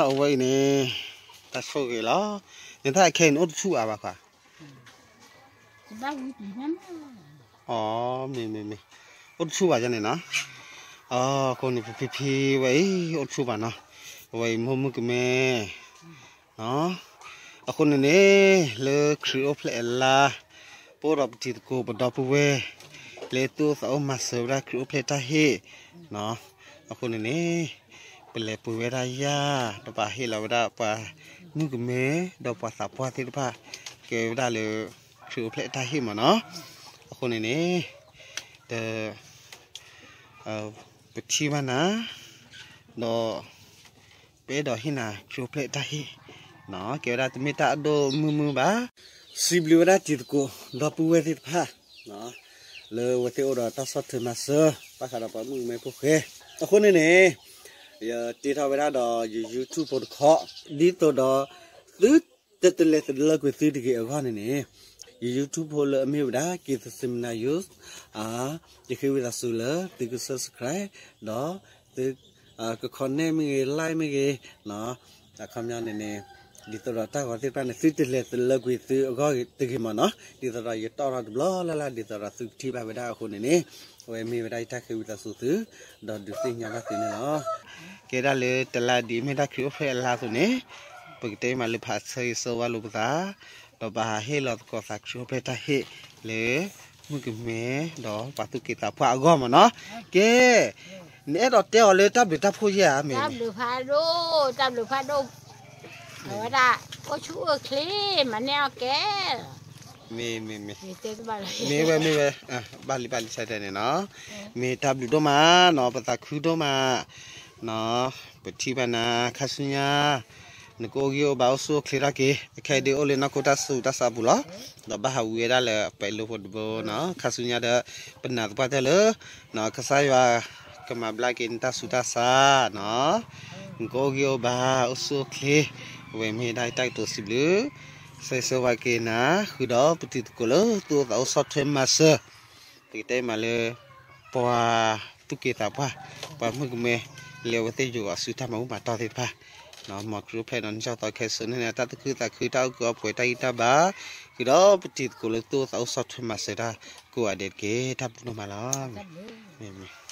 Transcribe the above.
အဝဲအံၤန့ၣ် တၢ်ဆိၣ်ဂ့ၤလီၤ. နတၢ်အခဲအံၤန့ၣ် အိၣ်တဆူၣ်အါဘၣ်ခွါ. အ မ့ၢ်မ့ၢ်မ့ၢ်, အိၣ်တဆူၣ်ဘၣ်ယၤန့ၣ်နီၤ. အ အဃိန့ၣ် ပဖံဖံဝဲအံၤ အိၣ်တဆူၣ်ဘၣ်နီၤ. အဝဲအံၤမိၢ်မုၣ်ကမဲ အဃိန့ၣ်န့ၣ် လၢခရံာ်အိၣ်ဖျဲၣ်အလါ ပအိၣ်ဒီးပတံၤသကိးပဒီပုၢ်ဝဲၢ် လၢသူၣ်အိၣ်သးအိၣ်မၤစၢၤဝဲဒၣ်ခရံာ်အိၣ်ဖျဲၣ်တၢ်ဟ့ၣ်, အဃိန့ၣ်န့ၣ် ပလဲၤပှ့ၤဝဲဒၣ်ယၤ ဒီးပဟ့ၣ်လီၤဝဲဒၣ်ပှၤမုၣ်ကမဲ ဒီးပှၤသးပှၢ်သ့ၣ်တဖၣ် ကဲဝဲဒၣ်လၢ ခရံာ်အိၣ်ဖျဲၣ်တၢ်ဟ့ၣ်မ့ၢ်နီၤ. အဃိန့ၣ်န့ၣ် တ ပထံၣ်ဘၣ်နၤ ဒီး ပအဲၣ်ဒိးဟ့ၣ်နၤခရံာ်အိၣ်ဖျဲၣ်တၢ်ဟ့ၣ်, ကဲဝဲဒၣ်တမ့ၢ်တၢ်အဒိၣ်မုၢ်မုၢ်ဘၣ်. စံးဘျုးဝဲဒၣ်တံၤသကိး ဒီပုၢ်ဝဲၢ်သ့ၣ်တဖၣ် လၢအဝဲသ့ၣ်အိၣ်ဒီးတၢ်ဆီၣ်ထွဲမၤစၢၤ ဘၣ်ဃးဒီးပှၤမုၣ်ကမဲဖိဃဲ. အဃိန့ၣ်န့ၣ် ယတ့ထီၣ်ဝဲဒၣ်ဒီးယ YouTube ဖိတခီ ဒ်သိးဒီး သုတတလဲၤတလၢကွံာ်သုတဂ့ၤအဂီၢ်န့ၣ်န့ၣ် ယ YouTube ဖိလၢအမ့ၢ်ဝဲဒၣ် က့ၤသစ့မနၤ ယူး ယဃ့ဝံသးစူၤလၢသုက subscribe ဒီးသု က comment မ့ၢ်ဂ့ၤ like မ့ၢ်ဂ့ၤ, အခီပညီန့ၣ်န့ၣ် ဒ်သိးဒီးတၢ်ဂီၤသ့ၣ်တဖၣ်န့ၣ် သုတလဲၤတလၢကွံာ်သုအဂီၢ်တဂ့ၤမ့ၢ်နီၤ. ဒ်သိးဒီးယတီၣ်ထီၣ်တဘျီလၢ်လၢ် ဒ်သိးဒီးသုကထံၣ်ဘၣ်ဝဲဒၣ်အဃိန့ၣ်န့ၣ် အဝဲမ့ၢ်ဝဲဒၣ်ယတၢ်ဃ့ဝံသးစူၤသု ဒီးဒုးသ့ၣ်ညါဘၣ်သုန့ၣ်လီၤ. ကဲဒၣ်လၢတလါဒ်အမ့ၢ်ဒၣ်ခရံာ်အိၣ်ဖျဲၣ်အလါအသိးန့ၣ် ပကတဲမးလၢပဟးဆၢဂ့ၤဆၢဝါလိာ်ပသး ဒီးဘၣ်ဟးဟ့ၣ်လီၤသကိးသးခရံာ်အိၣ်ဖျဲၣ်တၢ်ဟ့ၣ်လၢ မုၣ်ကမဲ ဒီးပှၤသူၣ်က့သးပှၢ်အဂီၢ်မ့ၢ်နီၤ. ကဲ နအဲၣ်ဒိးတဲအီၤလၢတၢ်ဘျုးတၢ်ဖှိၣ်ယဲၢ်ဧါ မ့ၢ် တၢ်ဘျုးဖးဒိၣ် တၢ်ဘျုးဖးဒိၣ် အဝဲဒၣ် အိၣ်ဆူၣ်အိၣ်ချ့ မၤန့ၢ်အီၣ်ကဲ မ့ၢ် မ့ၢ် မ့ၢ် မ့ၢ်ဝဲ မ့ၢ်ဝဲ ဘၣ်လံ ဘၣ်လံ ဆၢတဲာ်န့ၣ်နီၤ. မ့ၢ်တၢ်ဘျုးဒိၣ်မးနီၤ ပသးခုဒိၣ်မးနီၤ. ပထံၣ်ဘၣ်နၤ ခါဆူညါ နကအိၣ်ဂံၢ်အိၣ်ဘါ အိၣ်ဆူၣ်အိၣ်ချ့ထီၣ်က့ၤ အခဲအံၤဒုးအိၣ်လၢနီၢ်ခိတၢ်ဆူးတၢ်ဆါပူၤလီၤ. ဒီးဘၣ်ဟးဝံၤဝဲဒၣ်လၢပဲၤလိဖိတဘိနီၤ. ခါဆူညါဒီး ပနာ်သပှၢ်တၢၢ်လၢ ကစၢ်ယွၤကမၤဘျါက့ၤနတၢ်ဆူးတၢ်ဆါနီၤ. နကအိၣ်ဂံၢ်အိၣ်ဘါ အိၣ်ဆူၣ်အိၣ်ချ့ အဝဲမ့ၢ်ဒၣ်ယတၢ်ကတိၤစံးဘျုး ဆၢဂ့ၤဆၢဝါက့ၤနၤ ဃုာ်ဒီးပတံၤသကိးလၢသူၣ်အိၣ်သးအိၣ်ဆီၣ်ထွဲမၤစၢၤ ပကတဲမးလၢ ပှၤသူၣ်က့သးပှၢ် ပှၤမုၣ်ကမဲ လၢအဝဲသ့ၣ်ယိၤအစုတၢ်မၤဘူၣ်မၤတီၢ်သ့ၣ်တဖၣ် မ်ခရံာ်အိၣ်ဖျဲၣ်ဒီးနကၠီၣ်သီခဲစိန့ၣ် တၢ်သူၣ်ခုသးခု တၢ်အုၣ်က့ၤအီပှဲၤ တၢ်ဂံၢ်တၢ်ဘါ ဃုာ်ဒီးပတံၤသကိးလၢသူၣ်အိၣ်သးအိၣ်ဆီၣ်ထွဲမၤစၢၤတၢ်ကိးဂၤဒဲးတက့ၢ်. တၢ်ဘျုးဒိၣ်မးလီၤ. မ့ၢ်